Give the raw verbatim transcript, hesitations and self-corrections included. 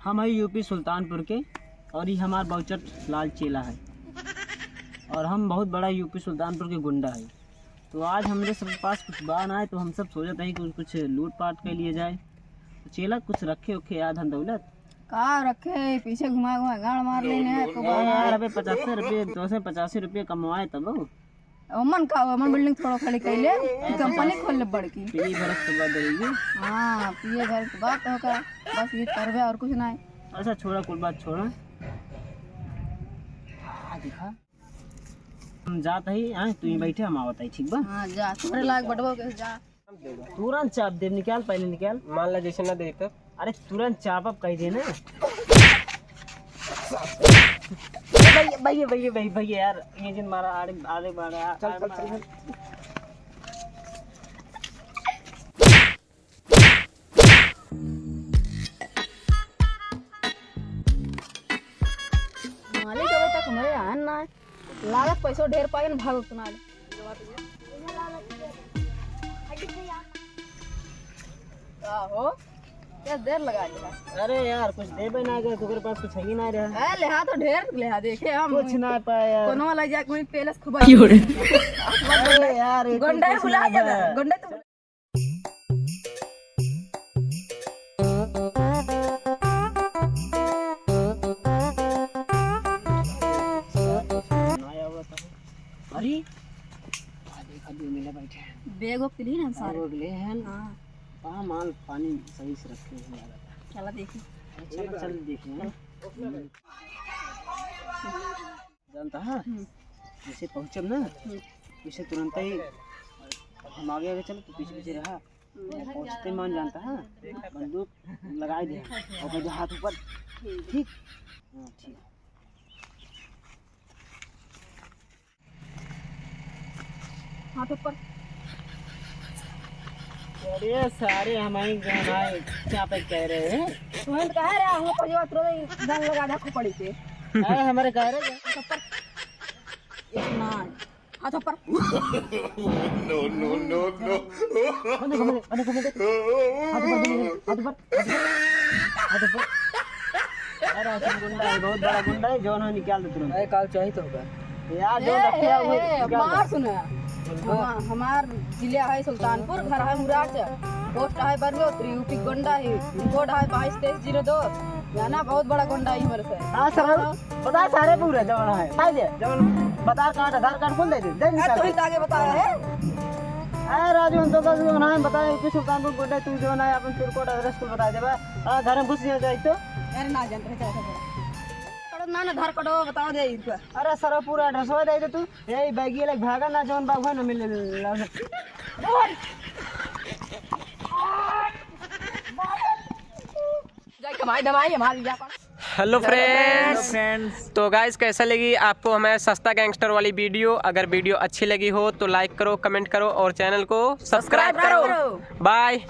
हम है यूपी सुल्तानपुर के, और ये हमार बहुचट लाल चेला है, और हम बहुत बड़ा यूपी सुल्तानपुर के गुंडा है। तो आज हमरे सब पास कुछ बा ना है, तो हम सब सोचत है कि कुछ लूट पाट के लिए जाए। तो चेला, कुछ रखे उखे यार धन दौलत? का रखे, पीछे घुमा घुमा गाड़ मार लेने हैं, को ए बार यार, आए। अबे पचासे रुपये, दो सौ पचासी रुपये कमवाए तब। ओमन का, ओमन बिल्डिंग थोड़ा खड़ी कैले, कि कंपनी खोल ले बड़की। पिए भरत के बाद रहेगी। हाँ, पिए भरत के बाद तो का, बस ये करबे और कुछ ना है। अच्छा, छोड़ा, कुल बात छोड़ा। हाँ, देखा, हम जात ही, हाँ, तू ही बैठे, हम आवत ही, ठीक बा? हाँ, जा, तोहरे लायक बटबो के जा। तुरंत चाप देब, निकाल, पहले निकाल। मान ला, जैसे ना दे तब। अरे, तुरंत चाप अब कह देना। भैया, भैया, भैया, भैया, भैया, यार, ये जिन मारा, आड़े, आड़े मारा, चल, आड़े चल, मारा। चल। मालिक अबे तक हमरे आन ना है। लागत पैसो ढेर पाए न भागो सुना ले। का हो? क्या देर लगा दिया? अरे यार, कुछ देबे ना गए, तोहरे पास कुछ है ही ना रहा। ए, लेहा तो ढेर लेहा, देखे हम। कुछ ना पाए यार। कोनो वाला जाके वहीं पैलेस खुबा। क्यों रे? अरे यार, ये गोंडा कुछ बुला ना जाना, पाए। गोंडा तो अरे, आ देखा, दो मिले बैठे हैं। बैग वैग तो ली ना सारे? बैग ले हैं। हाँ। हाँ, माल पानी सही से रखे हैं, लगा था। चला देखी। चला, चल देखे हैं। जानता है, हम्म। जैसे पहुँचब ना, हम्म। वैसे तुरंत ही हम आगे आगे चलो, तो पीछे पीछे रहा। हम्म। पहुँचते मान जानता है, बंदूक लगाए दे और कह दे, "हाथ ऊपर।" ठीक। ठीक? हाँ, ठीक। हाथ ऊपर। अरे सारे हमारे, हमारे क्या पे कह रहे हैं? तुरंत कह रहे हैं, हम पर जो तुरंत गन लगा दे खोपड़ी पे। अरे हमारे कह रहे हैं। हाथ ऊपर। इतना। हाथ ऊपर। No, no, no, no। बंदे, बंदे, बंदे, बंदे। हाथ ऊपर, बंदे, हाथ ऊपर, हाथ ऊपर, हाथ ऊपर। अरे, असली गुंडा है, बहुत बड़ा गुंडा है, जौन हो निकाल दे तुरंत। अरे, काल चाहिए तो होगा। यार, जौन ए, रखे ए, हैं, वो ए, निकाल दे। हमार सुना। बोल। हमा-, हमार जिला है सुल्तानपुर, घर है मुरार, पोस्ट है बरलोत्री, यूपी गोंडा है, कोड है बाईस तेईस जीरो दो। जाना, बहुत बड़ा गोंडा है हमारे से। हाँ, सर। हाँ। बता सारे पूरा जवन है। बता दे, जवन बतार कार्ड, आधार कार्ड कुल दे दे, दे निकाल। तो ही आगे बताया है। अरे राजू, हम तो बस जवन है, बताए कि सुल्तानपुर गोड्डा, तू जवन है, अपन पिन कोड, एड्रेस कुल बता देबा। आ, घर में घुस जाए तो। अरे ना जान रहे, चला, चला। कड़ो ना, ना, आधार कार्ड बताओ दे इनका। अरे सर, पूरा एड्रेस दे दे तू। ए, बैगी लग भागा ना, जवन बाबू है ना मिले। जाए कमाई धमाई हमारी जा पा। हेलो फ्रेंड्स। फ्रेंड्स, तो गाइस, कैसा लगी आपको हमारे सस्ता गैंगस्टर वाली वीडियो? अगर वीडियो अच्छी लगी हो तो लाइक करो, कमेंट करो और चैनल को सब्सक्राइब करो। बाय।